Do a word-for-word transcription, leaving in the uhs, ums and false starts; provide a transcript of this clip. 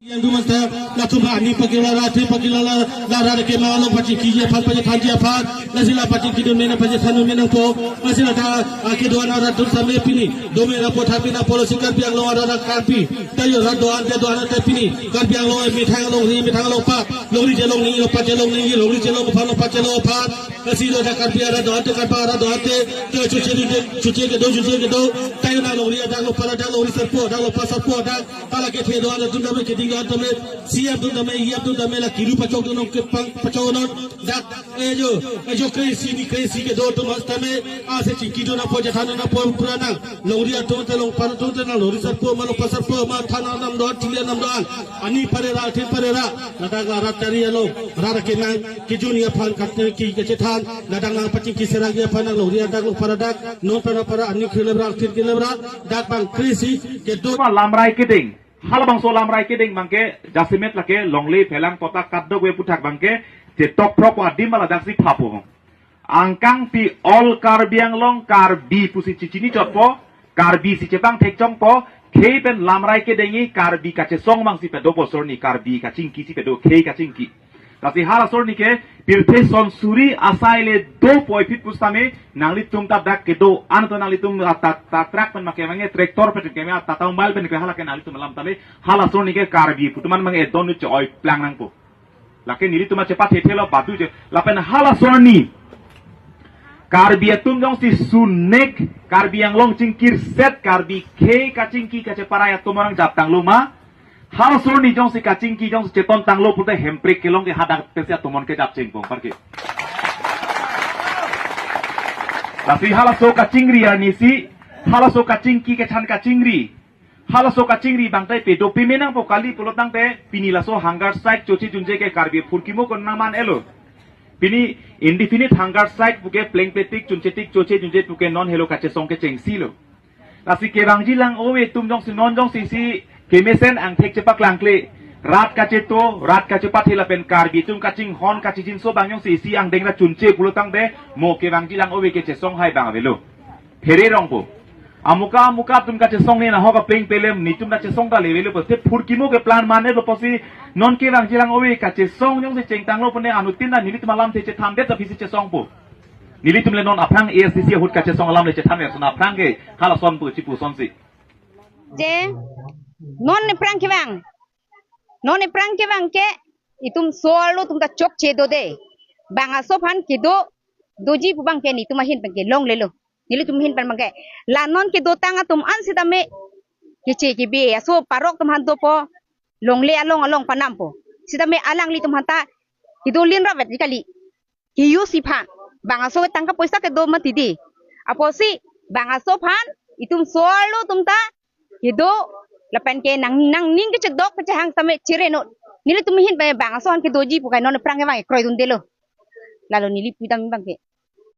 Yang dua masa, latum ani pakila rati pakila la, la rara kemang along pachingkiji aphan pachethanji aphan, lasi la pachingkidun mena pachethan mena po, lasi la ta, ah, kedo-an arat dun same pini, dome ra potha pina polo si Karbi Anglong arat Karbi, tayo rat do-an te do-an te pini, Karbi Anglong methang alongri methang alongpat, longri je longni longpat je longni, longri je longpat longpat je longpat, lasi la ta Karbi arat do-an te Karbi arat do-an te, te chuche chuche chuche kedo chuche kedo, tayo nang longri adak longpat adak longri sarpo adak longpat sarpo adak, hala kethe do-an atum tame, keding do-an tame, C M atum tame, E M atum tame, la kiru pachok do nong kepang pachok non. Dak, eh, jo, eh, jo, kre isi ni kre isi kedo atum tame, ase chingkidun apot chethan apot pura nang. Longri atum te longpat atum te nang longri sarpo ma longpat sarpo ma than nam do-an, chingri nam do-an. Ani pare ra, thin pare ra. Ladak la rat tari along, rat kemang, kejun aphan kat ki kechethan, ladak nang pachingki serang aphan nang longri adak longpat adak, non para para ani kele ra, thin kele ra, dak bang kre isi kedo. Ma lamrai keding. Halabangso lamrai keding abangke jasemet lake longle phelang potak kadokave aputhak abangke chetok phrok adim aladaksi phapo. Angkangpi all Karbi Anglong Karbi pusi chichini chotpo, Karbi si chepang thekchongpo, khei pen lamrai keding-i Karbi kachesong abangsi pedo bosor ni Karbi kachingki si pedo khei kachingki. Lasi hala asor ni ke pirthe son suri asai le do puvoiphit pusitame nanglitum ta dak kedo-an ta nanglitum ta, ta truck pen ma kemang e tractor pen kemang e Tata Mobile pen ke hala ke nanglitum alam tame hala asor ni ke Karbi pu atum an mang edon nu che-oi plang nangpo. Lake nelitum achepathethelo badu je lapen hala asor ni Karbi atum jongsi sunek Karbi Anglong chingkirset Karbi khei kachingki kacheparai atum orang japtanglo ma. Hala asor ni jongsi kachingki jongsi cheton tanglo pulote Hemprek kelong ke hadak pensi atum an ke japcheng pong parke. Lasi halaso kachingri arnisi, halaso kachingki kachan kachingri, halaso kachingri abangtai pedo peme nangpo kali pulo tangte pini laso hunger strike choche junje ke Karbi phurkimo kon nangman elo. Pini indefinite hunger strike puke plengpletik chunchetik choche junje puke non helo kachesong kechengsilo. Lasi kevangji lang-ove atum jongsi non jongsi isi kemesen angthek chepaklangkle. Rat kacheto, rat kachepathe lapen Karbi atum kachinghon kachijinso abang jongsi isi angdeng ra chunche pulo tangte mo kevangji lang-ove kechesong hai abang avelo. Phere rongpo. Amuka amuka atum kachesong ne nahok apleng pelem netum ta chesong ta levelo pulote phurkimo ke plan mane lo pusi non kevangji lang-ove kachesong jongsi chengtanglo pune anuttin ta nelitum alamthe chethandet ta pisi chesongpo. Nelitum le non aphrang A S D C ahut kachesong alam le chethan ya sona aphrang ke halason pu chipu sonsi. Je, non aphrang kevang. Non aphrang kevang ke itum so-arlo atum ta chokche dode. Bang aso aphan kedo doji pu abangke netum ahin abangke longlelo. Nelitum ahin abangke. La non kedotang atum an sitame keche kebi aso parok atum aphan dopo. Longle along along panampo. Sitame alanglitum aphanta kedo linra vet ji kali. Ke-use iphan. Bang aso tangka poisa kedo mati di. Apotsi bang aso aphan itum so-arlo atum ta kedo lapen ke nang nangning kechedok kechehang tame chereno. Nelitum ahin abang bang aso aphan kedoji pu kai non aphrang kevang kroidundelo. Lalo neli pu tame abangke.